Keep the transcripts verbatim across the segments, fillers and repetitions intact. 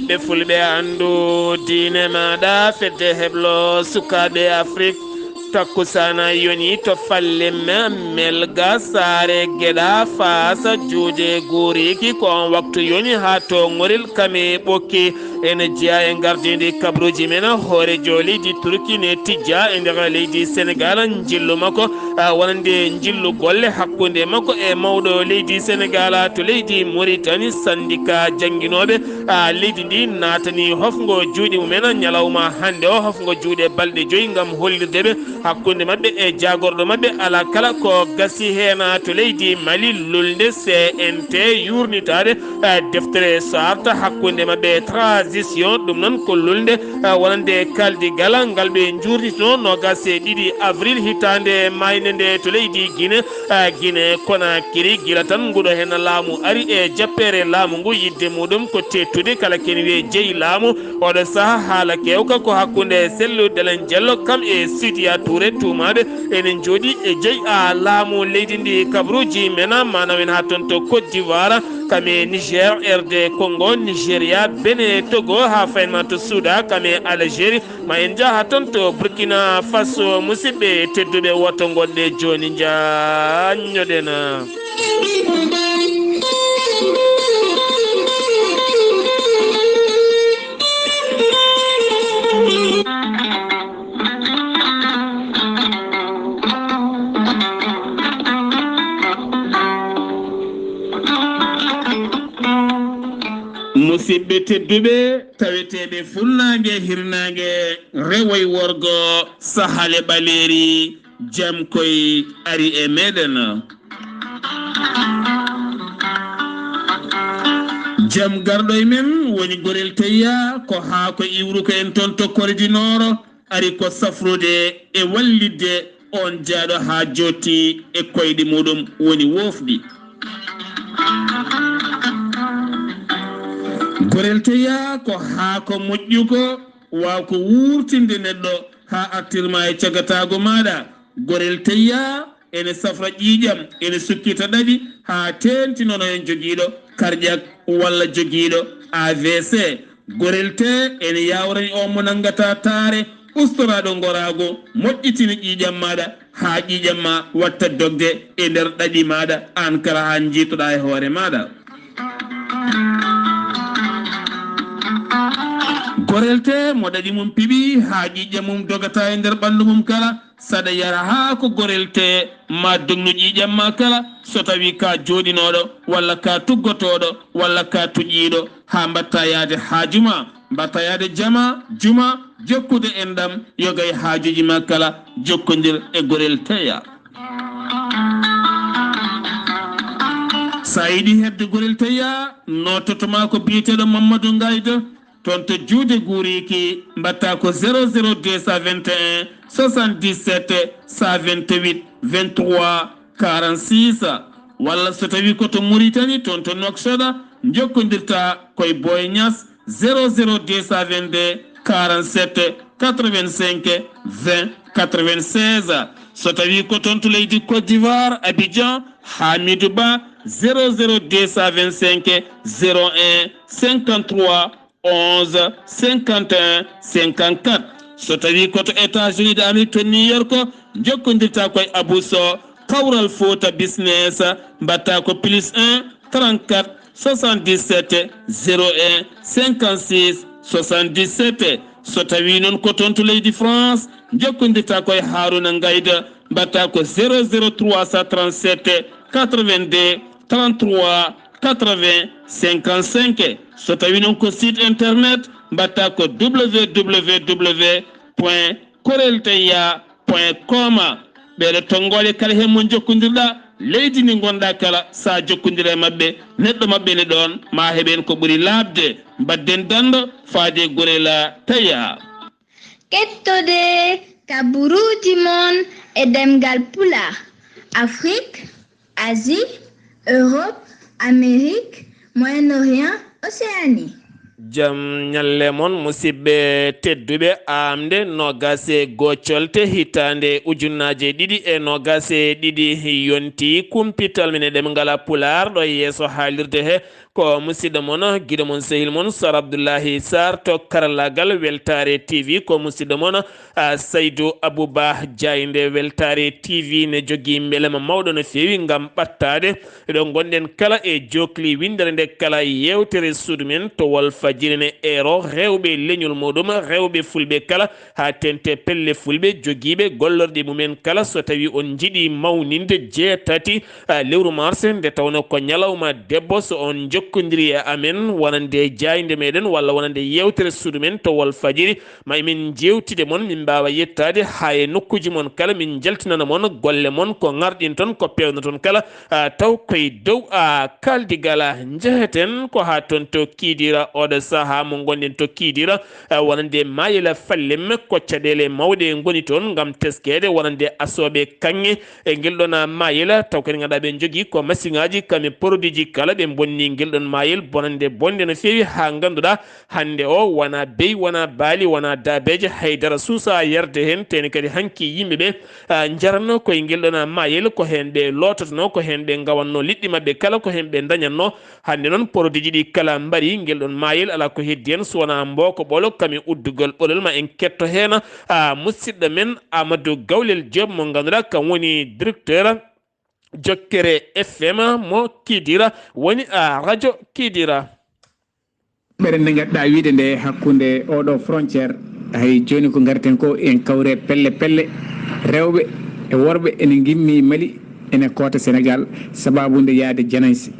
Ɓe fulɓe anndu diine maaɗa, fedde heblo sukaaɓe Afrik. Takkusaana yoni to falle ma, Melga, Saare, Geɗa, Faasa, Juude, Guuriki. Ko on waktu yoni haa to Ŋoril Kame Ɓokki. Ene jeyaa e ngardiindi kabaruuji men, hooreejo leydi Turki ne tijjaa e nder leydi Senegaal njillu makko, a, wonande njillu golle hakkunde makko e mawɗo leydi Senegaal to leydi Moritani, sandika jannginooɓe, a, leydi ndi naatani hofngo juuɗe mumen ñalawma hannde o, hofngo juuɗe balɗe joyi ngam hollirde ɓe hakkunde maɓɓe e jaagorɗo maɓɓe. Alaa kala ko gasi heen to leydi Mali, lulnde C N T yuurnitaade, eh, deftere Sarta hakkunde maɓɓe, transition. Ɗum noon ko lulnde, eh, wonande kaldigal ngal ɓe njuurnitino noogas e ɗiɗi avril hitaande maayde nde to leydi Guinée, eh, Guinée Conakry. Gila tan nguɗo heen laamu ari e jappeere laamu ngu, yiɗde muɗum ko teettude kala ken wiye jeyi laamu. Oɗo saha haala kewka ko hakkunde Sellu Delen Jello kam e Sidiya Touré, tuumaaɓe ene njooɗi e jeyi a laamu leydi ndi. Kabaruuji men a, ma nawen haa toon to Côte d'Ivoire, kam e Niger, R D Congo, Nigeria, Benin, Togo, haa faynma to Soudan, kam e Algérie. Ma en njah haa toon to Burkina Faso. Musidɓe tedduɓe, woto ngoɗɗe jooni, njaññoɗen. Musidɓe tedduɓe, taweteeɓe Fullaange Hirnaange, rewo e worgo, sahale ɓaleeri, jam koy ari e meɗen. Jam garɗo e men woni Gorel Teyya, ko haa ko iwru ko en toon to Kore du Nord, ari ko safrude e wallitde on jaaɗo haa jotti e koyɗe muɗum woni woofɗi. Gorel Teyya ko haa ko moƴƴu ko, waaw ko wuurtinde neɗɗo haa artirma e cagataagu maaɗa. Gorel Teyya ene safra ƴiiƴam, ene sukkita ɗaɗi haa teeŋti noon e jogiiɗo cardiaque walla jogiiɗo A V C. Gorel tee ene yaawrani on mo nanngata taare, ustoraaɗo ngoraagu, moƴƴitina ƴiiƴam maaɗa haa ƴiiƴam ma watta dogde e nder ɗaɗi maaɗa aan kala haa njiitoɗaa e hoore maaɗa. Gorel tee mo ɗaɗi mum piɓi haa ƴiiƴam mum dogata e nder ɓanndu mum kala, saɗa yara haa ko gorel tee ma dognu ƴiiƴam ma kala, so tawii ka jooɗinooɗo walla ka tuggotooɗo walla ka tuƴiiɗo, haa mbatta yaade haaju ma, mbatta yaade jama, juma, jokkude enɗam, yoga e haajuuji ma kala, jokkondir e Gorel Teyya. Sa yiɗi heɓde Gorel Teyya, noototo ma ko biyeteeɗo Mamadou Ngaydo, toon to Juude Guuriki, mbatta ko zéro zéro deux cent vingt et un, soixante-dix-sept, cent vingt-huit, vingt-trois, quarante-six. Walla so tawi ko to Mauritanie, toon to Nouakchott, jokkondirta koye Boy Niass, zéro zéro deux cent vingt-deux, quarante-sept, quatre-vingt-cinq, vingt, quatre-vingt-seize. So tawi ko toon to leydi Côte d'Ivoire, Abidjan, Hamidou Ba, zéro zéro deux cent vingt-cinq, zéro un, cinquante-trois, onze, cinquante et un, cinquante-quatre. So tawi ko to États-Unis d'Amérique to New York, jokkondirta koye Abou Sow, Kawral Fouta Business, mbatta ko plus un, trente-quatre, soixante-dix-sept, zéro un, cinquante-six, soixante-dix-sept. So tawi noon ko toon to leydi France, jokkondirta koye Harouna Ngayda, mbatta ko zéro zéro trois cent trente-sept, quatre-vingt-deux, trente-trois, quatre-vingts, cinquante-cinq. So tawi noon ko site internet, mbatta ko W W W point korel teyya point com. Ɓeeɗo tonngoole kala heen mo njokkondirɗa, leydi ndi ngonɗa kala, sa jokkondire e maɓɓe, neɗɗo maɓɓe ne ɗoon, ma heɓen ko ɓuri laaɓde. Mbaɗden danndo faade Gorel Teyya. Kettode kaburuuji mon e ɗemngal Pulaar, Afrik, Asie, Europe, Amérique, Moyen-Orient, Océanie. Jam ñalle mon, musidɓe tedduɓe, aamde noogas e goo colte hitaande ujunnaaje ɗiɗi e noogas e ɗiɗi yonti. Kumpital men e ɗemngal Pulaar ɗo yeeso haalirde he Ko musidɗo mon, giɗo mon, sehil mon, Sar Abdullahi Sar to karallagal Weltaare T V. Ko musidɗo mon, a, Saydu Abuba Jaaynde. Weltaare T V ne jogii mbelamma mawɗo no feewi ngam ɓattaade ɗo ngonɗen kala e jookli winndere nde kala yeewtere suudu men to Walfadjiri ne eero rewɓe leñol muɗum, rewɓe fulɓe kala, haa teŋti pelle fulɓe jogiiɓe gollorɗe mumen kala. So tawii on njiɗi mawninde jeetati, a, lewru mars, nde tawnoo ko ñalawma debbo, so on njokkondirii e amen wonande jaaynde meɗen walla wonande yeewtere suudu men to Walfadjiri, ma emin njeewtida e mon, min mbaawa yettaade haa e nokkuuji mon kala, min njaltinana mon golle mon, ko ngarɗinton, ko peewnoton kala, a, taw koye dow, a, kaaldigal. Njeheten ko haa toon to Kidira, oɗo sahaa mo ngonɗen to Kidira, a, wonande maayel Fallem, ko caɗeele mawɗe ngoni toon ngam teskeede wonande asooɓe kaŋŋe e ngel ɗoon, a, maayel, taw kadi ngannduɗaa ɓe njogii ko masiŋaaji kam e produitji kala, ɓe mbonni ngel ɗoon maayel bonande bonde no feewi haa ngannduɗaa hannde o wonaa beyi, wonaa baali, wonaa daabeeje, hay dara suusaa yarde heen. Teeni kadi hanki yimɓe ɓe, a, njaranno koye ngel ɗoon, a, maayel, ko heen ɓe loototonoo, ko heen ɓe ngawanno liɗɗi maɓɓe kala, ko heen ɓe ndañatno. Hannde noon produitji ɗi kala mbarii ngel ɗoon maayel, alaa ko heddi heen so wonaa mbooko ɓolo kam e uddugol ɓolol. Ma en ketto heen, a, musidɗo men Amadou Gawlel Diop mo ngannduɗaa kam woni directeur Jokkere F M mo Kidira, woni, a, radio Kidira. Ɓere nde ngadɗa wiide nde hakkunde oɗo frontière, hay jooni ko ngarten ko en kawre pelle pelle, rewɓe e worɓe ene ngimmi Mali, ene koota Sénégal, sababu nde yaade Janaysi.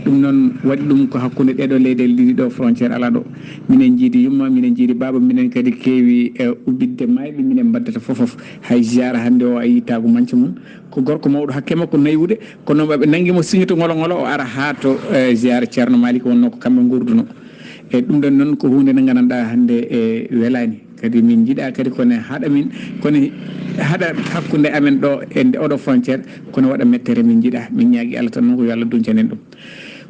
Ɗum noon waɗi ɗum ko hakkunde ɗeɗo leyɗeele ɗiɗi ɗo frontière ala ɗo. Minen jiidi yumma, minen jiidi baaba, minen kadi keewi, e, ubbitde mayɓe, minen mbaddata fof fof. Hay ziyara hannde o a yii taagu manca mum. Ko gorko mawɗo hakke makko naywude, kono ɓe nangi mo siñoto ngolo ngolo, o ara haa to, e, ziyara Ceerno Malik wonno ko kamɓe ngurduno. E ɗum ɗon noon ko huunde nde nganndanɗaa hannde e welaani. Kadi min njiɗa kadi kone haɗa min, kone haɗa hakkunde amen ɗo e nde oɗo frontière, kono waɗa mettere min njiɗa. Min ñaagi Allah tan noon ko yo Allah duñcanen ɗum.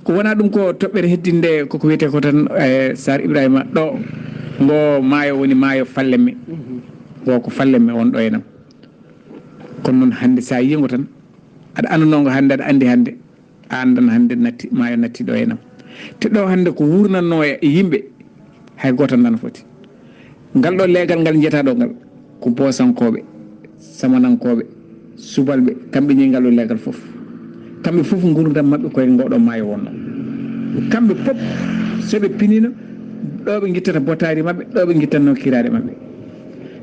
Ko wona ɗum ko toɓɓere heddinde koko wiyetee ko tan, e, Sar Ibrahima ɗo ngo maayo woni maayo Fallemme. Mhm. Ngo ko Fallemme won ɗo e nam. Kono noon hannde sa yii ngo tan, aɗa anndanoo ngo hannde, aɗa anndi hannde, a anndan hannde natti, maayo natti ɗo e nam. Te ɗo hannde ko wuurnatnoo e yimɓe, hay gooto anndaa no foti. Ngal ɗo leegal ngal njiyataa ɗo ngal, ko Boosankooɓe, Samanankooɓe, Subalɓe, kamɓe ñi ngal ɗo leegal fof. Kamɓe fof nguurndam maɓɓe koye ngo ɗo maayo wonno. Kamɓe pop, so ɓe pinino, ɗo ɓe ngittata botaari maɓɓe, ɗo ɓe ngittanno kiiraaɗe maɓɓe.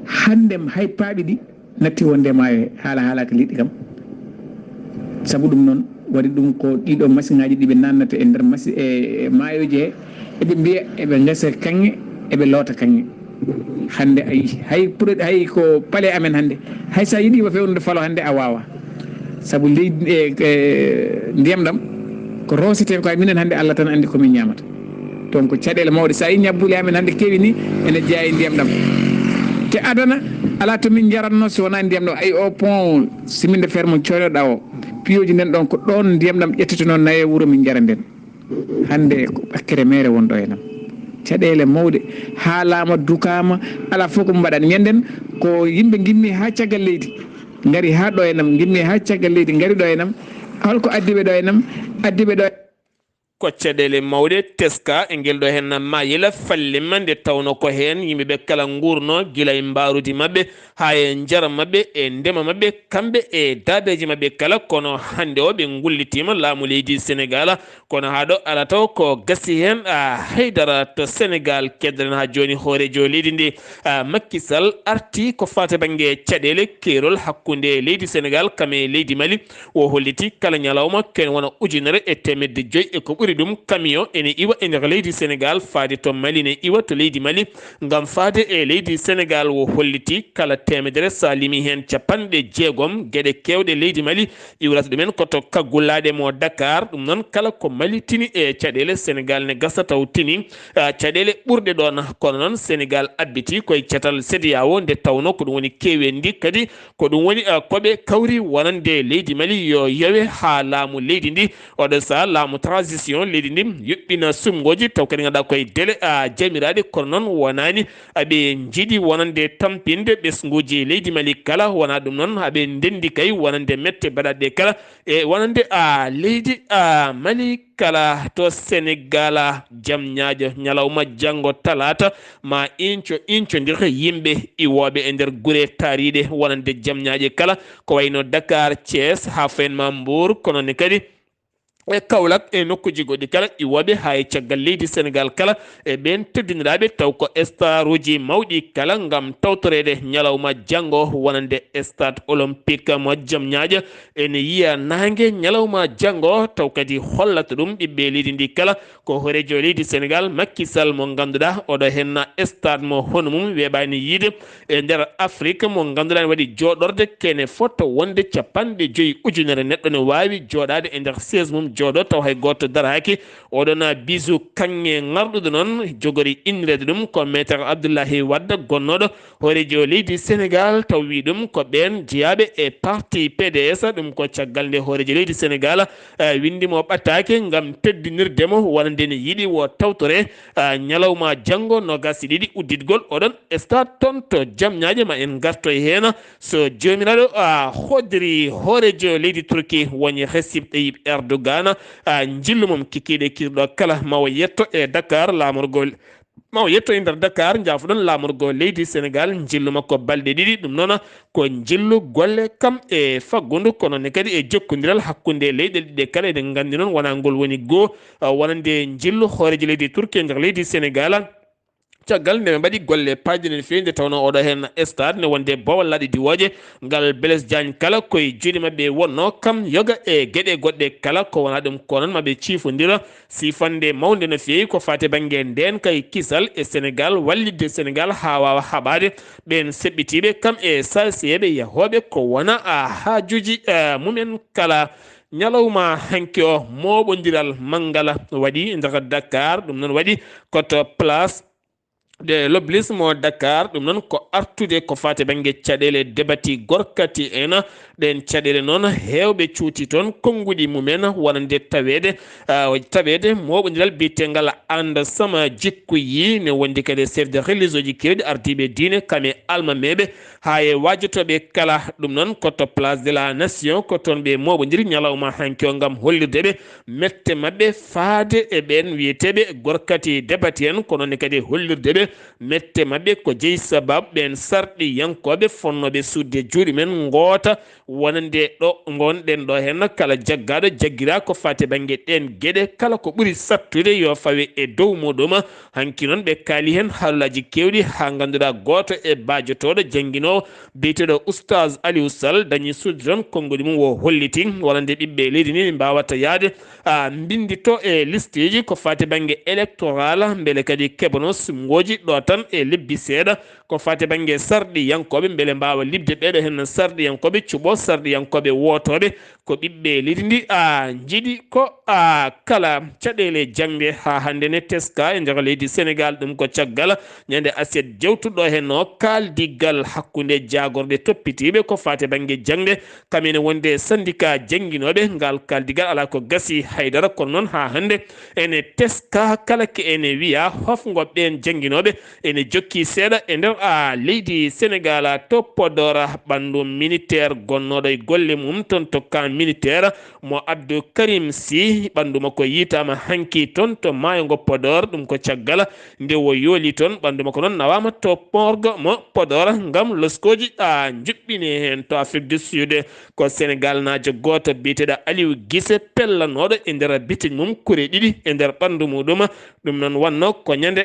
Hannde hay paaɓi ɗi, natti wonde e maayo he, haala haalaaka liɗɗi kam. Sabu ɗum noon, waɗi ɗum ko ɗiɗo masiŋaaji ɗi ɓe naatnata e nder masi-, e, e maayooji he, eɓe mbiya eɓe ngesa kaŋŋe, eɓe loota kaŋŋe. Hannde a yii, hay pro-, hay ko pale amen hannde, hay so a yiɗiima fewnude falo hannde a waawaa. Sabu leydi, e, e, ndiyam ɗam ko rooseten ko hay minen hannde Allah tan anndi ko min ñaamata. Donc caɗeele mawɗe, so a yii ñabbuuli amen hannde keewi ni ene jeyaa e ndiyam ɗam. Te adana alaa to min njaratno so wonaa ndiyam ɗam. Ay o pont, chemin de fer mo coynoɗaa o, piyoji nden ɗon ko ɗon ndiyam ɗam ƴettetenoo nayo wuro min njara nden. Hannde ko ɓakkere meere wonɗo e nam. Caɗeele mawɗe, haalaama, dukaama, alaa fof ko mbaɗan. Ñanden ko yimɓe ngimmi haa caggal leydi, ngari haa ɗo e nam, ngimmi haa caggal leydi, ngari ɗo e nam. Holko addi ɓe ɗo e nam? Addi ɓe ɗo e Ko caɗeele mawɗe teska e ngel ɗo heen maayel Fallem, nde tawno ko heen yimɓe ɓe kala nguurno, gila e mbaarudi maɓɓe haa e njaram maɓɓe e ndema maɓɓe, kamɓe e daabeeji maɓɓe kala. Kono hannde o ɓe ngullitiima laamu leydi Senegaal, kono haa ɗo alaa taw ko gasi heen, a, haydara to Senegaal. Keddoɗen haa jooni hooreejo leydi ndi, a, Macky Sall arti ko faati bannge caɗeele keerol hakkunde leydi Senegaal kam e leydi Mali. O holliti kala ñalawma ken wona ujunere e teemedde joyi e ko ɓuri ɗum camion ene iwa e nder leydi Senegaal faade to Mali, ne iwa to leydi Mali ngam faade e leydi Senegaal. O holliti kala teemedere, so a limi heen capanɗe jeegom geɗe keewɗe leydi Mali iwrata ɗumen ko to kaggulaaɗe mo Dakar. Ɗum noon kala ko Mali tini e caɗeele Senegaal ne gasa taw tini, ah, caɗeele ɓurɗe ɗoon. Kono noon Senegaal abbiti koye catal CEDEAO nde tawno ko ɗum woni keewendi kadi Ko ɗum woni, eh, ko ɓe kawri wonande leydi Mali yo yowe haa laamu leydi ndi, oɗo saha laamu transition on leydi ndi yuɓɓina sumngooji taw kadi ngannduɗaa koye dele a jamiraaɗi, kono noon wonaani aɓe njiɗi wonande tampinde ɓesnguuji leydi Mali kala. Wonaa ɗum noon, aɓe ndenndi kay wonande mette baɗaɗe kala e wonande a leydi a Mali kala. To Senegal, jam ñaajo ñalawma janngo talaata ma inco incondir yimɓe iwooɓe e nder gure taariiɗe wonande jam ñaaje kala, ko wayno Dakar, Thiès, haa fayin ma Mbour, kono ne kadi e Kaolack e nokkuuji goɗɗi kala iwooɓe haa e caggal leydi Senegal kala e ɓeen teddiniraaɓe taw ko staruuji mawɗi kala ngam tawtoreede ñalawma janngo wonande stade olympique mo jam ñaajo. Ene yiya naange ñalawma janngo taw kadi hollata ɗum ɓiɓɓe leydi ndi kala ko hooreejo leydi Senegal Macky Sall mo ngannduɗaa oɗo henna stade mo hono mum weeɓaani yiide e nder Afrique mo ngannduɗaa ne waɗi jooɗorde kene fota wonde capanɗe joyi ujunere neɗɗo ne waawi jooɗaade e nder siège mum jooɗo taw hay gooto daraaki. Oɗon bisu kaŋŋe ŋarɗuɗo noon jogori innireede ɗum ko Maître Abdoulaye Wade gonnooɗo hooreejo leydi Senegal taw wi ɗum ko ɓeen jeyaaɓe e parti P D S. Ɗum ko caggal nde hooreejo leydi Senegal eh, winndi mo ɓataake ngam teddinirde mo wonande ne yiɗi wo tawtore eh, ñalawma janngo noogas e ɗiɗi udditgol oɗon stade toon to jam ñaaje ma en ngartoy heen. So joomiraaɗo a hoddiri hooreejo leydi Turki woni Recep Tayyip Erdogan a njillu mum kikiiɗe kirɗo kala ma o yetto e Dakar laamorgol ma o yetto e nder Dakar njaafoɗon laamorgo leydi Senegal njillu makko balɗe ɗiɗi. Ɗum noon ko njillu golle kam e faggundu kono ne kadi e jokkondiral hakkunde leyɗe ɗiɗe kala eɗen nganndi noon wona ngol woni goo wonande njillu hooreejo leydi Turki e nder leydi Senegal. Caggal nde ɓe mbaɗi golle payɗe no feewi nde tawnoo oɗo heen stade ne wonde bowal laaɗe diwooje ngal Blaise Diagne kala koye juuɗe maɓɓe wonnoo kam yoga e geɗe goɗɗe kala ko wonaa ɗum ko noon maɓe ciifondira sifande mawnde no feewi ko faati bannge ndeen kay kisal e Senegal wallitde Senegal haa waawa haɓaade ɓeen seɓɓitiiɓe kam e saaseeɓe yahooɓe ko wona a haajuuji eh, mumen kala. Ñalawma hanki o mooɓondiral manngal waɗi nder Dakar ɗum noon waɗi koto place de l'Obélisque mo Dakar. Ɗum noon ko artude ko faati bannge caɗeele debati gorkati en. Ɗeen caɗeele noon heewɓe cuuti toon konnguɗi mumen wonande taweede taweede mooɓondiral biyetengal and sama jikku yi ne wondi kadi e chef de religieuji keewɗi ardiiɓe diine kam e almameeɓe haa e waajotooɓe kala. Ɗum noon ko to place de la nation ko toon ɓe mooɓondiri ñalawma hanki o ngam hollirde ɓe mette maɓɓe faade e ɓeen wiyeteeɓe gorkati debati en ko noon ne kadi hollirde ɓe mette maɓɓe ko jeyi sababu ɓeen sarɗiyankooɓe fonnooɓe suuɗde juuɗe men ngoota wonande ɗo ngonɗen ɗo heen kala jaggaaɗo jaggiraa ko faati bannge ɗeen geɗe kala ko ɓuri sattude yo fawe e dow muɗum. Hanki noon ɓe kaali heen haalolaaji keewɗi haa ngannduɗaa gooto e baajotooɗo jannginoowo biyeteeɗo Oustaz Aliou Sall dañi suuɗde toon konngudi mum o holliti wonande ɓiɓɓe leydi ndi mbaawata yahde a mbinndito e listeeji ko faati bannge électoral mbele kadi keɓano sumngooji ɗo tan e lebbi seeɗa ko faati bannge sarɗiyankooɓe mbele mbaawa liɓde ɓeeɗo heen sarɗiyankooɓe cuɓo sarɗiyankooɓe wootooɓe ko ɓiɓɓe leydi ndi a njiɗi ko a kala caɗeele jaŋde haa hannde ne teska e nder leydi Senegal. Ɗum ko caggal ñande aset jewtuɗo heen o kaaldigal hakkunde jaagorɗe toppitiiɓe ko faati bannge jaŋde kam ene wonde syndicat jannginooɓe ngal kaaldigal alaa ko gasi haydara kono noon haa hannde ene teska kala ke ene wiya hofngo ɓeen jannginooɓe ene jokki seeɗa e nder a leydi Senegal to Podor ɓanndu militaire gonnooɗo e golle mum toon to camp militaire mo Abdou Karim Sy ɓanndu makko yiytaama hanki toon to maayo ngo Podor. Ɗum ko caggal nde o yooli toon ɓanndu makko noon nawaama to morgue mo Podor ngam loskooji a njuɓɓini heen to Afrique du Sud. Ko Senegal naajo gooto biyeteeɗo Aliou Gise pellanooɗo e nder bitig mum kure ɗiɗi e nder ɓanndu muɗum. Ɗum noon wannoo ko ñande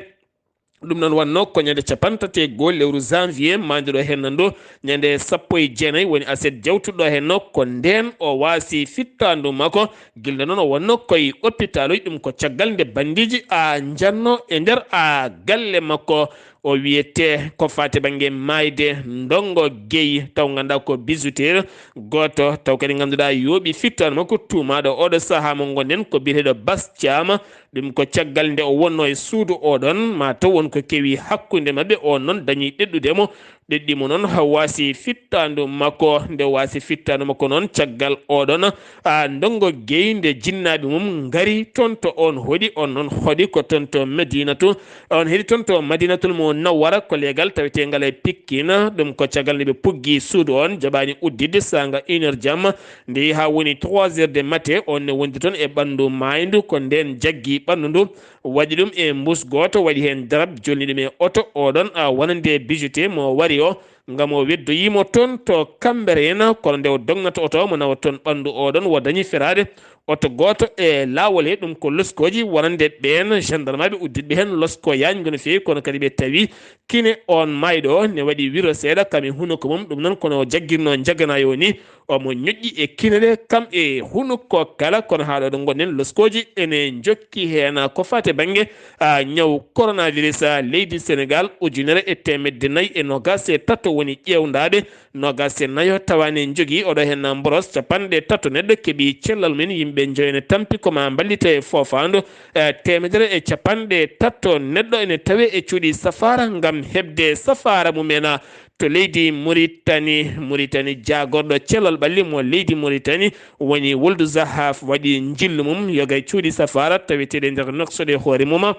ɗum noon wannoo ko ñande capanɗe tati e goo lewru janvier maanduɗo heen ndu ñande sappo e jeenayi woni aset jawtuɗo heen ko ndeen o waasi fittaandu makko. Gila noon o wonnoo koye opitaluji ɗum ko caggal nde banndiiji a njannoo e nder a galle makko. O wiyetee ko faati bannge maayde ndonngo geyi taw nganndaa ko bijoutier gooto taw kadi ngannduɗaa yooɓi fittaandu makko tuumaaɗo oɗo sahaa mo ngonɗen ko biyeteeɗo Bas Caama. Ɗum ko caggal nde o wonnoo e suudu oɗon ma taw won ko kewi hakkunde maɓɓe on noon dañi ɗeɗɗude mo. Ɗeɗɗi mo noon waasi fittaandu makko. Nde waasi fittaandu makko noon, caggal oɗon, a, ndongo gey, nde jinnaaɓe mum ngari toon to oon hoɗi, oon noon hoɗi ko toon to Madinatu. On heɗi toon to Madinatul Munawwara, ko leegal taweteengal e Pikkin. Ɗum ko caggal nde ɓe puggi suudu on, jaɓaani udditde saanga une heure jamma. Nde yahi haa woni trois heures de matin, on ne wondi toon e ɓanndu maayndu. Ko ndeen jaggi ɓanndu ndu, waɗi ɗum e mbuus gooto, waɗi heen darab, jolni ɗum e oto. Oɗon, a, wonande bijoutier mo wari o, ngam o weddoyii mo toon to Cambérène, kono nde o dognata oto mo nawa toon ɓanndu oɗon, o dañi feraade oto gooto e laawol he. Ɗum ko loskooji wonande ɓeen gendarmeɓe udditɓe heen losko yaañgo no feewi, kono kadi ɓe tawi kine on maayɗo ne waɗi wiro seeɗa kam e hunuko mum. Ɗum noon kono o jaggirno jaganaayo ni, omo ñoƴƴi e kine ɗe kam e hunuko kala. Kono haa ɗo ɗo ngonɗen, loskooji ene njokki heen ko faati bannge, a, ñaw coronavirus, a, leydi Senegal, ujunere e teemedde nayi e noogaas e tato woni ƴeewndaaɓe, noogaas e nayo tawaani njogii oɗo heen mboros. Capanɗe tato neɗɗo keɓi cellal mum, yimɓe njoyo ne tampi ko ma mballite e foofaandu, e teemedere e capanɗe tato neɗɗo ene tawe e cuuɗi safaara ngam heɓde safaara mum en to leydi Muritani. Muritani, jaagorɗo cellal ɓalli mo leydi Muritani woni Wuldu Zahaf, waɗi njillu mum yoga e cuuɗi safaara taweteeɗe nder Nouakchott e hoore mum.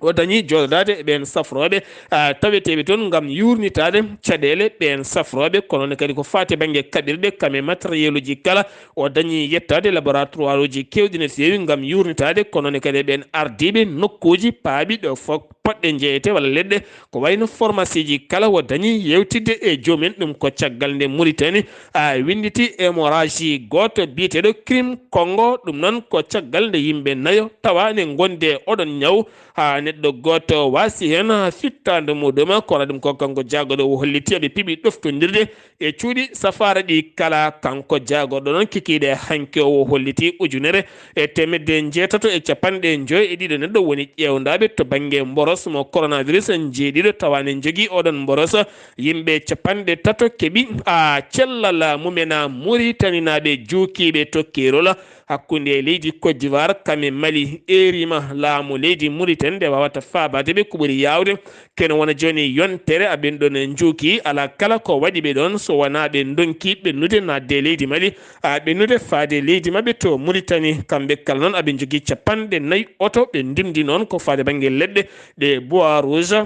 O dañi jooɗodaade e ɓeen safrooɓe, a, taweteeɓe toon ngam yuurnitaade caɗeele ɓeen safrooɓe, kono ne kadi ko faati bannge kaɓirɗe kam e matériel uji kala. O dañi yettaade laboratoire uji keewɗi no feewi ngam yuurnitaade, kono ne kadi e ɓeen ardiiɓe nokkuuji paaɓi ɗo fof poɗɗe njeyete walla leɗɗe, ko wayno pharmacie ji kala. O dañi yeewtidde e joomum en. Ɗum ko caggal nde Muritani, a, winnditi hémorragie gooto biyeteeɗo Crime Congo. Ɗum noon ko caggal nde yimɓe nayo tawa ne ngondi e oɗon ñaw, haa neɗɗo gooto waasi heen fittaandu muɗum. Kono ɗum ko kanko jaagorɗo o holliti eɓe piɓi ɗoftondirde e cuuɗi safaara ɗi kala. Kanko jaagorɗo noon kikiiɗe hanki o, o holliti ujunere e teemedde njeetato e capanɗe njoyo e ɗiɗo neɗɗo woni ƴeewndaaɓe to bannge mboros mo coronavirus njeeɗiɗo tawa ne njogii oɗon mboros. Yimɓe capanɗe tato keɓi, a, cellal mum en, a, Muritaninaaɓe juukiiɓe to Keerol hakkunde leydi Côte d'Ivoire kam e Mali. Erima laamu leydi Muritani nde waawata faabaade ɓe ko ɓuri yaawde. Kene wona jooni yontere aɓen ɗon njuuki, alaa kala ko waɗi ɓe ɗoon so wonaa ɓe ndonki ɓennude naatde e leydi Mali, a, ɓennude faade leydi maɓɓe to Muritani. Kamɓe kala noon aɓe njogii capanɗe nayi oto, ɓe ndimndi noon ko faade bannge leɗɗe ɗe bois rouge.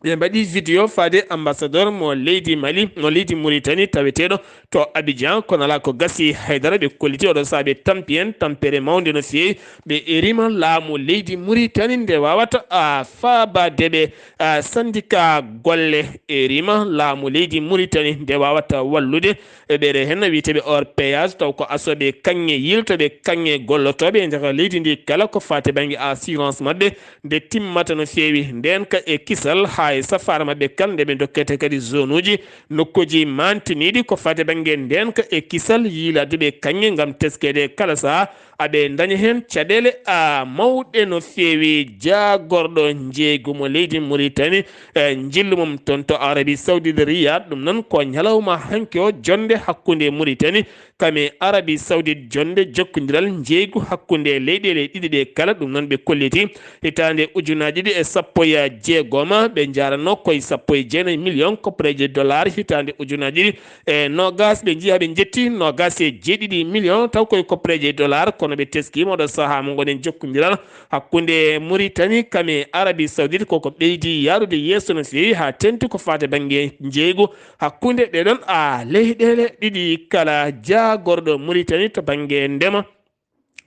Ɓe mbaɗi vidéo faade ambassadeur mo leydi Mali, mo leydi Muritani taweteeɗo to Abidjan, kono alaa ko gasi haydara. Ɓe kolliti oɗo sahaa ɓe tampi en tampere mawnde no feewi. Ɓe erima laamu leydi Muritani nde waawata, a, faabaade ɓe, a, syndicat golle. Erima laamu leydi Muritani nde waawata wallude e ɓeɗe heen wiyeteeɓe hors péage, taw ko asooɓe kaŋŋe, yiltooɓe kaŋŋe, gollotooɓe e nder leydi ndi kala ko faati bannge assurance maɓɓe nde timmata no feewi. Ndeenka e kisal haa e safaara maɓɓe kala nde ɓe ndokkete kadi zone uji, nokkuuji maantiniiɗi ko faati bannge ndeenka e kisal yiilaade ɓe kaŋŋe ngam teskeede kala sahaa aɓe ndaña heen caɗeele, a, mawɗe no feewi. Jaagorɗo njeeygu mo leydi Muritani, e, njillu mum toon to Arabie Saoudite Riyad. Ɗum noon ko ñalawma hanki o jonnde hakkunde Muritani kam e Arabie Saoudite, jonnde jokkondiral njeeygu hakkunde leyɗeele ɗiɗi ɗe kala. Ɗum noon ɓe kolliti hitaande ujunaaji ɗiɗi e sappo e jeegom, ɓe njaranno koye sappo e jeenayi million koppareeje dollar. Hitaande ujunaaji ɗiɗi e noogaas, ɓe njiya ɓe njetti noogaas e jeeɗiɗi million taw koye koppareeje dollar, kono ɓe teskiima oɗo sahaa mo ngoɗen jokkondiral hakkunde Muritani kam e Arabie Saoudite, koko ɓeydi yaarude yeeso no feewi haa tenti ko faati bannge njeeygu hakkunde ɗee ɗoon, a, leyɗeele ɗiɗi kala. Jaagorɗo Muritani to bannge ndema,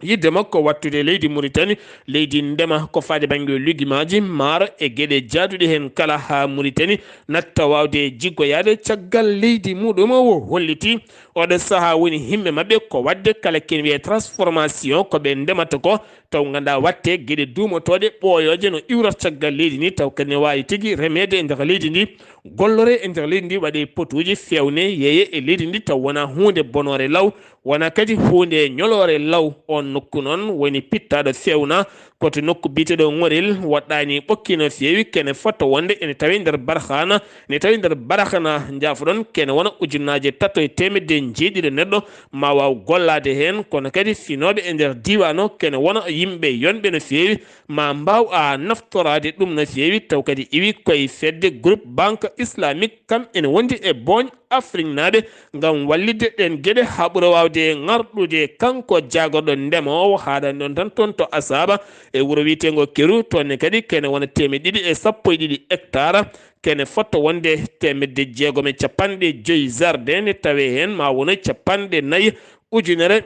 yiɗde makko wattude leydi Muritani leydi ndema ko faade bannge lugimaaji, maaro e geɗe jaaduɗe heen kala, haa Muritani natta waawde jiggoyaade caggal leydi muɗum. O holliti oɗo sahaa woni himme maɓɓe ko waɗde kala ken wiyee transformation ko ɓe ndemata ko, taw nganndaa waɗte geɗe duumotooɗe ɓooyooje no iwrata caggal leydi ndi, taw kadi ne waawi tigi remeede e nder leydi ndi, gollore e nder leydi ndi, waɗe potuuji, feewne, yeeye e leydi ndi, taw wonaa huunde bonoore law, wonaa kadi huunde ñoloore law. Oon nokku noon woni pittaaɗo feewna Koto nokku biyeteeɗo Ŋorel woɗɗaani ɓokki no feewi, kene fota wonde ene tawee nder Barkhana, ene tawee nder Barkhana, njaafoɗon, kene wona ujunnaaje tato e teemedde jeeɗiɗi neɗɗo ma waaw gollaade heen, kono kadi finooɓe e nder diiwaan o kene wona yimɓe yonɓe no feewi, ma mbaaw a naftoraade ɗum no feewi, taw kadi iwi koye fedde groupe Banque Islamique, kam ene wondi e booñ Afriknaaɓe ngam wallitde ɗeen geɗe haa ɓura waawde ŋarɗude. Kanko jaagorɗo ndemoowo haaɗani ɗon tan toon to Asaaba e wuro wiyeteengo Keru, toon ne kadi kene wona teemedde ɗiɗi e sappo e ɗiɗi hectare, kene fota wonde teemedde jeegom e capanɗe joyi jardin, ne tawee heen ma wono capanɗe nayi ujunere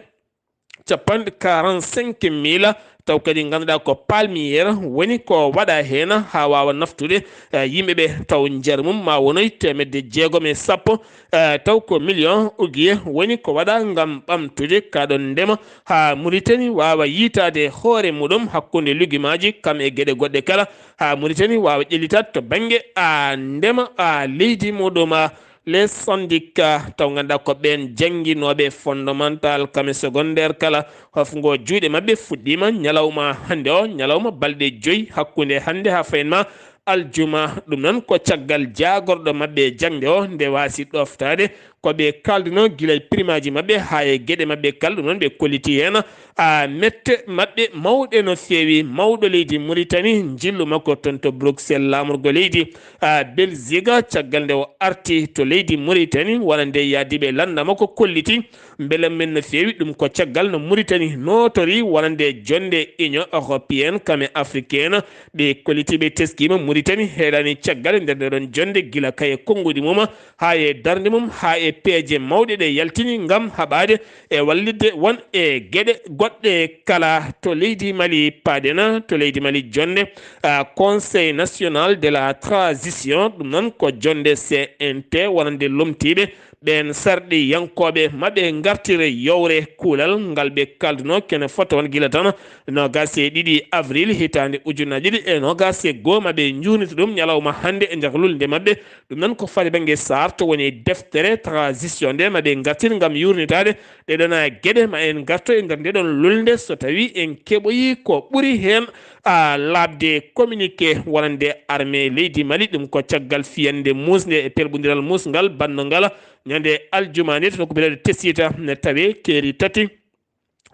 capanɗe quarante-cinq mille, taw kadi ngannduɗaa ko palmier woni ko waɗa heen haa waawa naftude, eh, yimɓe ɓe, taw njar mum ma wonoy teemedde jeegom e sappo, eh, taw ko million ugiye woni ko waɗa ngam ɓamtude kaɗon ndema haa Mauritanie waawa yiitaade hoore muɗum hakkunde lugimaaji kam e geɗe goɗɗe kala, haa Mauritanie waawa ƴellitaade to bannge a ndema a leydi muɗum. Les syndicats, taw ngannduɗaa ko ɓeen jannginooɓe fondamental kam e secondaire kala, hofngo juuɗe maɓɓe fuɗɗiima ñalawma hannde o, ñalawma balɗe joyi hakkunde hannde haa fayin ma aljuma. Ɗum noon ko caggal jaagorɗo maɓɓe jaŋde o nde waasi ɗoftaade ko ɓe kaalduno gila e primaaji maɓɓe haa e geɗe maɓɓe kala. Ɗum noon ɓe kolliti heen a mette maɓɓe mawɗe no feewi. Mawɗo leydi Mauritanie, njillu makko toon to Bruxelles, laamorgo leydi a Belgique, caggal nde o arti to leydi Mauritanie, wonande yaadiiɓe lannda makko, kolliti mbele men no feewi. Ɗum ko caggal no Mauritanie nootori wonande jonnde Union Européenne kam e Africaine. Ɓe kolliti, ɓe teskiima Mauritanie heɗaani caggal e nder nde ɗon jonnde gila kaye konnguɗi mum haa e darnde mum, haa e peeje mawɗe ɗe yaltini ngam haɓaade e wallitde won e geɗe goɗɗe kala. To leydi Mali paaɗen, to leydi Mali jonnde, ah, Conseil National de la Transition, ɗum noon ko jonnde C N T wonande lomtiiɓe ɓeen sarɗiyankooɓe maɓɓe ngartire yowre kuulal ngal ɓe kaalduno kene fota won gila tan noogaas e ɗiɗi avril hitaande ujunnaji ɗiɗi e noogaas e goo, maɓɓe njuurnita ɗum ñalawma hannde e nder lulnde maɓɓe. Ɗum noon ko faade bannge sarto woni deftere transition nde maɓɓe ngartir ngam yuurnitaade ɗeɗon geɗe. Ma en ngarto e nder ndeɗon lulnde so tawi en keɓoyi ko ɓuri heen a laaɓde communiqué wonande armée leydi Mali. Ɗum ko caggal fiyande muusnde e pelɓondiral muusngal baɗnongal ñande aljuma nde to nokku biyeteeɗo Tessita, ne tawe keeri tati,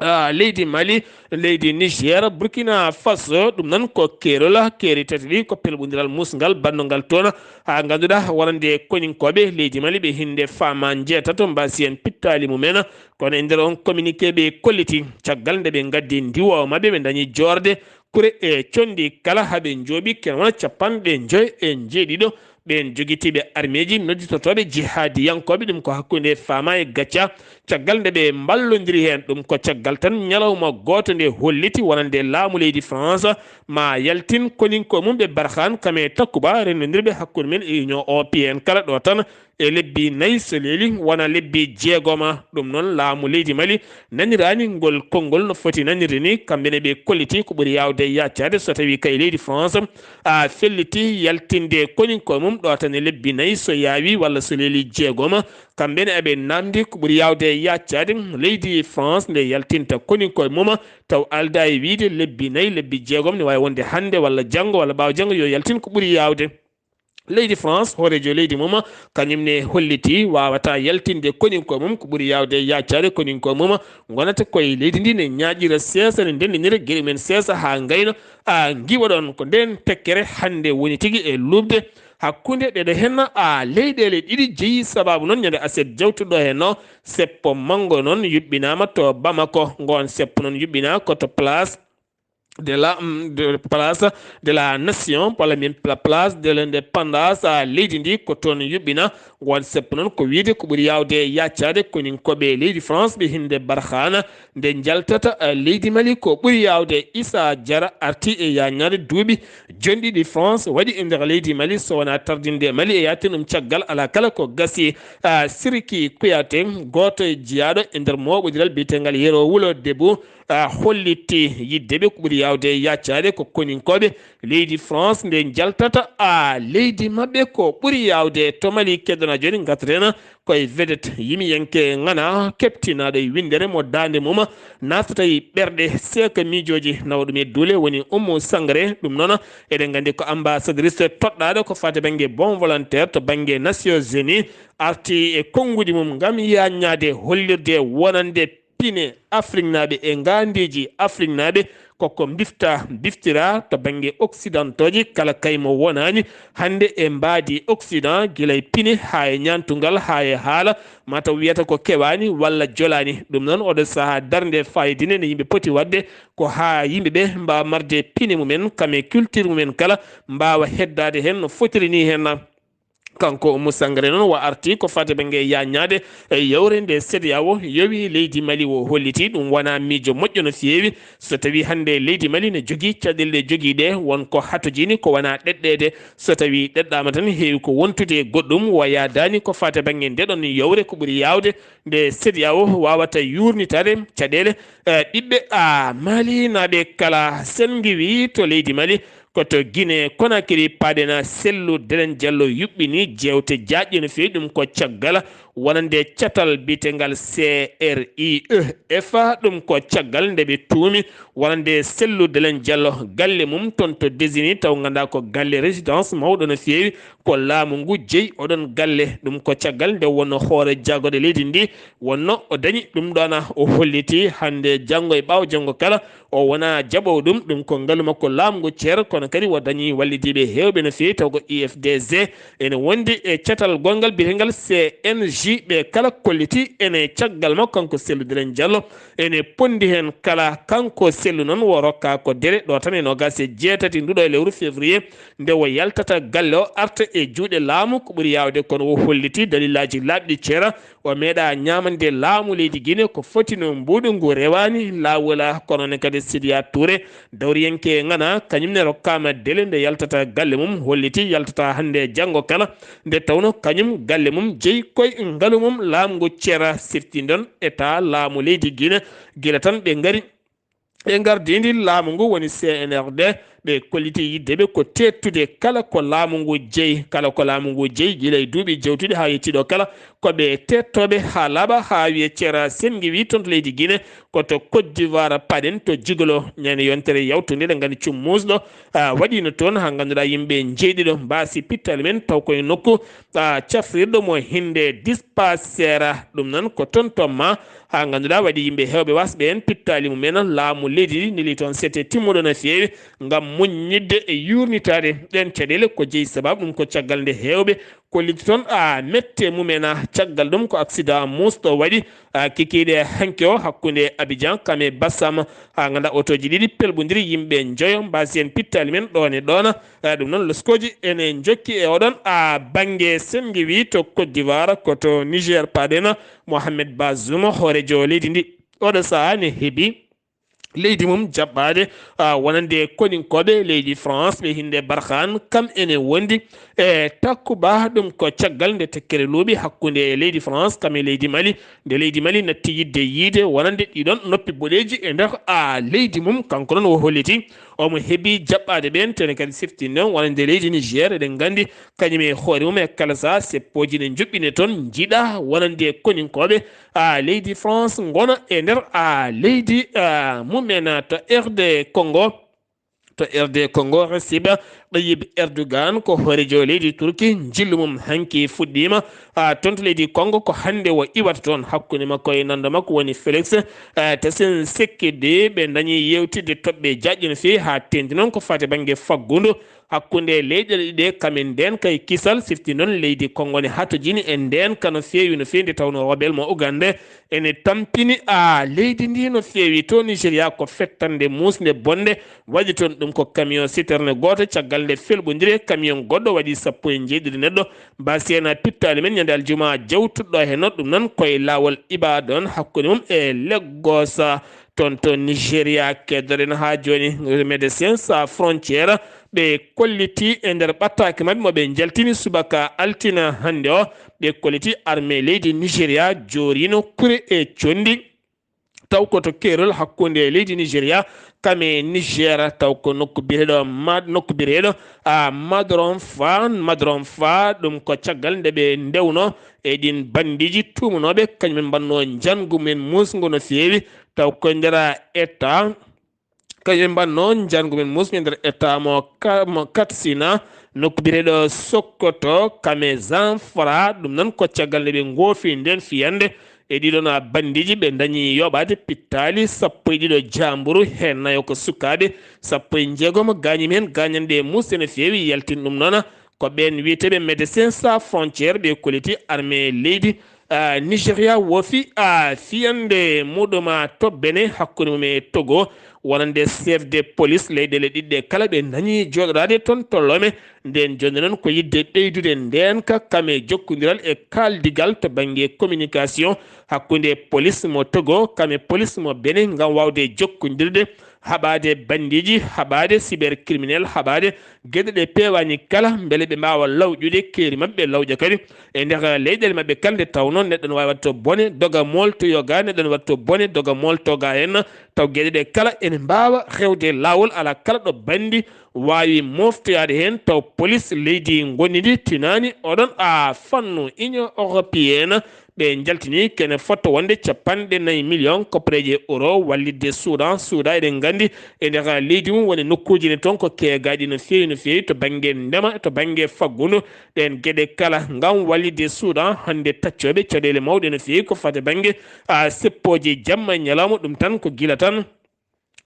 ah, leydi Mali, leydi Niger, Burkina Faso. Ɗum noon ko keerol, keeri tati ɗi ko pelɓondiral muusngal baɗnongal toon. Haa ngannduɗaa wonande koninkooɓe leydi Mali ɓe hinde faama njeetato mbaasi en pittaali mumen. Kono e nder on communiqué ɓe kolliti caggal nde ɓe ngaddi ndiwoowo maɓɓe, ɓe dañi joorde kure e conndi kala haa ɓe njooɓi kene wona capanɗe joy e njeeɗiɗo ɓeen jogitiiɓe armeeji nodditotooɓe jihaadiyankooɓe. Ɗum ko hakkunde faama e gacca caggal nde ɓe mballondiri heen. Ɗum ko caggal tan ñalawma gooto nde holliti wonande laamu leydi France ma yaltin koninko mum ɓe Barkhane kam e Takuba, renndondirɓe hakkunde men e Union Européenne kala ɗo tan e lebbi nayi so leeli wona lebbi jeegoma. Ɗum noon laamu leydi Mali naniraani ngol konngol no foti nanirde ni. Kamɓe ne ɓe kolliti ko ɓuri yaawde yaccaade so tawi kay leydi France a felliti yaltinde koninko mum ɗo tan e lebbi nayi so yaawi walla so leeli jeegoma. Kamɓe ne eɓe namdi ko ɓuri yaawde yaccaade leydi France nde yaltinta koninko mum, taw alda e wiide lebbi nayi, lebbi jeegom ne waawi wonde hannde walla janngo walla ɓaawo janngo yo yaltin ko ɓuri yaawde. Leydi France, hooreejo leydi mum, kañum ne holliti waawata yaltinde koninko mum, ko ɓuri yaawde yaccaade koninko mum ngonata koye leydi ndi ne ñaaƴira seesa, ne ndenndinira geɗe men seesa haa ngayna. A ngiwa ɗon ko ndeen tekkere hannde woni tigi e luuɓde hakkunde ɗeɗo heen a leyɗeele ɗiɗi jeyi. Sabaabu noon ñande aset jawtuɗo heen o seppo manngo noon yuɓɓinaama to Bamako. Ngoon seppo noon yuɓɓinaa ko to place de la, mm, de place de la nation, walla min pla-, place de l'indépendance, a leydi ndi ko toon yuɓɓina. Ngoon seppo noon ko wiyde ko ɓuri yaawde yaccaade koninkoɓe leydi France ɓe hinde Barkhane nde njaltata, eh, leydi Mali. Ko ɓuri yaawde Issa Diarra arti e yaññaade duuɓi jonɗiɗi France waɗi e nder leydi Mali, so wonaa tardinde Mali e yaatin ɗum caggal. Alaa kala ko gasi, ah, Siriki Kouyaté, gooto e jiyaaɗo e nder mooɓondiral biyetengal Yero Wulo Debu, ah, holliti yidde ɓe ko ɓuri yaawde yaccaade ko koninkoɓe leydi France nde njaltata, ah, leydi maɓɓe. Ko ɓuri yaawde to Mali keddora Jooni ngartoɗen koye vedette yimiyanke ŋana keɓtinaaɗo e winndere mo daande mum naatata e ɓerɗe seeka miijooji nawa ɗum e duule woni Oumou Sangaré. Ɗum noon eɗen nganndi ko ambassadrice toɗɗaaɗo ko faati bannge bon volontaire to bannge Nations Unies, arti e konnguɗi mum ngam yaññaade hollirde wonande pine Afriknaaɓe e ngaandiiji Afriknaaɓe koko mbifta mbiftira to bannge occidentooji kala kaymo wonaani hannde e mbaadi Occident gila e pine haa e ñaantungal haa e haala mataw wiyata ko kewaani walla jolaani. Ɗum noon oɗo sahaa darnde fayidinde nde yimɓe poti waɗde ko haa yimɓe ɓe mbaawa marde pine mumen kam e culture mumen kala mbaawa heddaade heen no fotiri ni heen. Kanko Oumou Sangaré noon wa arti ko fate bannge yaññaade e yewre nde CEDEAO yowi leydi Mali o holliti ɗum wona miijo moƴƴo no feewi so tawi hannde leydi Mali ne jogii caɗeele ɗe jogii ɗe won ko hatojini ko wona ɗeɗɗeede so tawi ɗeɗɗaama tan heewi ko wontude e goɗɗum wa yaadaani ko fate bannge nde ɗon yewre ko ɓuri yaawde nde CEDEAO wawata yuurnitade caɗeele eh, ɓiɓɓe a Mali naaɓe kala sen ngiwi to leydi Mali Koto Guinée Conakry paaɗen sellu Delen Diallo yuɓɓini jeewte jaajɗe no feewi ɗum ko caggal wonande catal biyetengal CRIEF ɗum ko caggal nde ɓe tuumi wonande sellu Delen Diallo galle mum toon to Désigny taw nganndaa ko galle résidence mawɗo no feewi ko laamu ngu jeyi oɗon galle ɗum ko caggal nde wonno hoore jagode leydi ndi wonno o dañi ɗum ɗona o holliti hannde janngo e ɓaawo janngo kala O wonaa jaɓoowo ɗum, ɗum ko ngalu makko laamu ngu ceer, kono kadi o dañii wallidiiɓe heewɓe no feewi, taw ko I F D G ene wondi e catal gonngal biyeteengal C N J. Ɓe kala kolliti ene caggal makko, kanko Cellou Dalein Diallo, ene ponndi heen kala. Kanko Cellou noon, o rokkaa ko dere ɗo tan e noogaas e jeetati nduɗo e lewru février, nde o yaltata galle o, arta e juuɗe laamu, ko ɓuri yaawde, kono o holliti dalillaaji laaɓɗi ceera. O meeɗaa ñaamande laamu leydi Guinée ko foti no mbuuɗu ngu rewaani laawol, kono ne kadi Sidiya Touré, dawriyanke ŋana, kañum ne rokkaama délai nde yaltata galle mum, holliti yaltata hannde e janngo kala, nde tawno kañum galle mum jeyi koye ngalu mum laamu ngu ceera, sirti ndon état laamu leydi Guinée, gila tan ɓe ngari. E ngardiindi laamu ngu woni C N R D, ɓe kolliti yidde ɓe ko teettude kala ko laamu ngu jeyi, kala ko laamu ngu jeyi, gila e duuɓi jewtuɗi haa yettiɗo kala, ko ɓe teettooɓe haa laaɓa, haa wiye ceera senngi wi toon to leydi Guinée, ko to Côte d'Ivoire paɗen to Jigolo. Ñande yontere yawtunde, eɗen nganndi cum muusɗo, a, waɗiino toon, haa ngannduɗaa yimɓe njeeɗiɗo mbaasi pittaali men, taw koye nokku, a, cafrirɗo mo hinnde dispensaire. Ɗum noon ko toon to ma, haa ngannduɗaa waɗi yimɓe heewɓe wasɓe heen pittaali mumen. Laamu leydi ndi neli toon sete timmuɗo no feewi ngam muññidde e yuurnitaade ɗeen caɗeele. Ko jeyi sababu ɗum ko caggal nde heewɓe kolliti toon, a, mette mumen. Caggal ɗum ko accident muusɗo waɗi, a, kikiiɗe hanki o hakkunde Abidjan kam e Bassam. Haa ngannduɗaa otooji ɗiɗi pelɓondiri yimɓe njoyo mbaasi heen pittaali men ɗoon e ɗoon. A, ɗum noon loskooji ene njokki e oɗon, a, bannge senngi wi to Côte d'Ivoire, ko to Niger paɗen. Mohamed Bazoum, hooreejo leydi ndi, oɗo sahaa ne heɓi leydi mum jaɓɓaade, a, wonande koninkooɓe leydi France, ɓe hinnde Barkhane, kam ene wondi e Takuba. Ɗum ko caggal nde tekkere luuɓi hakkunde leydi France, kam e leydi Mali, nde leydi Mali natti yiɗde yiyde wonande ɗiɗon noppi boɗeeji e nder, a, leydi mum. Kanko noon o holliti omo heɓi jaɓɓaade ɓeen, tene kadi sifti noon wonande leydi Niger, eɗen nganndi kañum e hoore mum e kala sahaa seppooji ne njuɓɓine toon, njiɗa wonande koninkooɓe, a, leydi France ngona e nder, a, leydi, a, mumen to R D Congo. To R D Congo, Recep Tayyip Erdogan ko hooreejo leydi Turki, njillu mum hanki fuɗɗiima, a, toon to leydi Congo, ko hannde o iwata toon. Hakkunde makko e nanndo makko woni Félix, a, Tshisekedi, ɓe ndañi yeewtidde toɓɓe jaajɗe no feewi, haa teeŋti noon ko faati bannge faggudu hakkunde leyɗeele ɗiɗe, kam e ndeenka e kisal, sifti noon leydi Congo ne hatojini e ndeenka no feewi, no feewi, nde tawnoo rebelle mo Ouganda ene tampini, a, leydi ndi no feewi. To Nigeria ko fettannde muusnde bonnde waɗi toon, ɗum ko camion citerne gooto, caggal nde felɓondire camion goɗɗo waɗi sappo e njeeɗiɗi neɗɗo mbaasi heen pittaali men ñande aljuma jawtuɗo heen. Ɗum noon koye laawol Ibadan hakkunde mum e Lagos. Toon to Nigeria, keddoɗen haa jooni, Médecins Sans Frontières, ɓe kolliti e nder ɓattaake maɓɓe mo ɓe njaltini subaka altine hannde o, ɓe kolliti armée leydi Nigeria jooriino kure e conndi taw ko to keerol hakkunde leydi Nigeria kam e Niger, taw ko nokku biyeteeɗo Ma-, nokku biyeteeɗo, a, Madronfa, Madronfa, ɗum ko caggal nde ɓe ndewno e ɗin bandiiji tuumanooɓe, kañum en mbaɗno njanngu men muusngu no feewi, taw ko nder État, kañum en mbaɗno njanngu men muusngu e nder État mo Ka-, mo Katsina, nokku biyeteeɗo Sokoto, kam e Zamfara, ɗum noon ko caggal nde ɓe ngoofi ndeen fiyannde, e ɗiɗon bandiiji ɓe ndañi yoɓaade pittaali sappo e ɗiɗo jaamburu, heen nayo ko sukaaɓe, sappo e jeegom gaañiima heen gaañanɗe muusɗe no feewi. Yaltin ɗum noon ko ɓeen wiyeteeɓe Médecins Sans Frontières, ɓe kolliti armée leydi, a, Nigeria woofi, a, fiyannde muɗum, a, to Benin hakkunde mum e Togo, wonande chef de police leyɗeele ɗiɗi ɗe kala ɓe ndañi jooɗoraade toon to Lome. Ndeen jooni noon ko yiɗde ɓeydude ndeenka kam e jokkondiral e kaaldigal to bannge communication hakkunde police mo Togo kam e police mo Benin ngam waawde jokkondirde, haɓaade bandiiji, haɓaade cybercriminel, haɓaade geɗe ɗe peewaani kala, mbele ɓe mbaawa lawƴude keeri maɓɓe lawƴa kadi. E nder leyɗeele maɓɓe kala nde tawnoo neɗɗo no waawi waɗde to bone, doga mool to yoga, neɗɗo no waɗde to bone, doga mool to ga heen, taw geɗe ɗe kala ene mbaawa rewde laawol, alaa kala ɗo banndi waawi mooftoyaade heen, taw police leydi ngonndi ndi tinaani oɗon, a, fannu. Union européenne, ɓe njaltini kene fotto wonde capanɗe nayi million koppareeje euro wallitde Soudan. Soudan, eɗen nganndi, e nder leydi mum woni nokkuuji ne toon ko keegaaɗi no feewi, no feewi to bannge ndema, to bannge faggudu, ɗeen geɗe kala ngam wallitde Soudan. Hannde taccooɓe caɗeele mawɗe no feewi ko fate bannge, a, seppooji jamma e ñalawma, ɗum tan ko gila tan,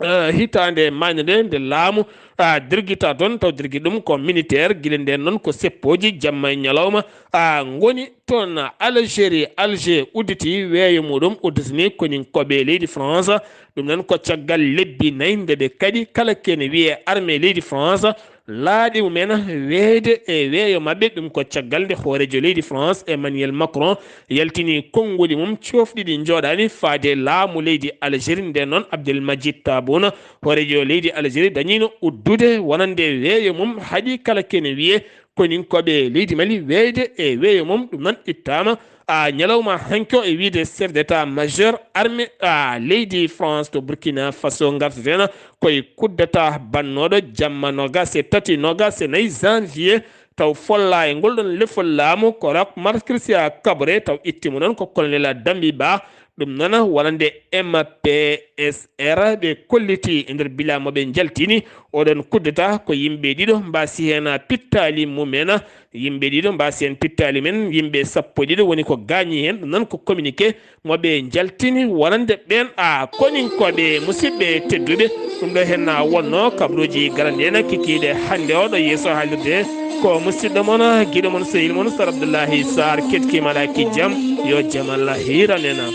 eh, hitaande maayde nde, nde laamu, a, dirgita toon, taw dirgi ɗum ko militaire, gila ndeen noon ko seppooji jamma e ñalawma, a, ngoni toon. Algérie, Alger udditi weeyo muɗum, udditini koninkooɓe leydi France, ɗum noon ko caggal lebbi nayi nde ɓe kaɗi kala kene wiyee armée leydi France, laaɗi mumen weeyde e weeyo maɓɓe. Ɗum ko caggal nde hooreejo leydi France, Emmanuel Macron, yaltini konnguli mum coofɗiɗi njooɗaani faade laamu leydi Algérie. Nden noon, Abdel Majid Tebboune, hooreejo leydi Algérie, dañiino uddude wonande weeyo mum, haɗi kala kene wiyee koninkooɓe leydi Mali weeyde e weeyo mum. Ɗum noon ittaama, a, ñalawma hanki o, e wiyde chef d'état-major armée, a, leydi France to Burkina Faso. Ngarteten koye coup d'État bannooɗo jamma noogaas e tati, noogaas e nayi janvier, taw follaa e ngol ɗon lefol laamu ko Roch Marc Christian Kaboré, taw itti mo noon ko colonel Dambi Ba. Ɗum noon wonande M P S R ɓe kolliti e nder bilan mo ɓe njaltini. Oɗon coup d'État ko yimɓe ɗiɗo mbaasi heen pittaali mumen. Yimɓe ɗiɗo mbaasi heen pittaali men, yimɓe sappo e ɗiɗo woni ko gaañi heen. Ɗum noon ko communiqué mo ɓe njaltini wonande ɓeen, a, koninkooɓe. Musidɓe tedduɓe, ɗum ɗo heen wonnoo kabaruuji garanɗi en kikiiɗe hannde o ɗo yeeso haalirde. Ko musidɗo mon, giɗo mon, sehil mon, Sar Abdullahi Sar, keɗkiima alaa ki jam, yo jam Allah hiiran en.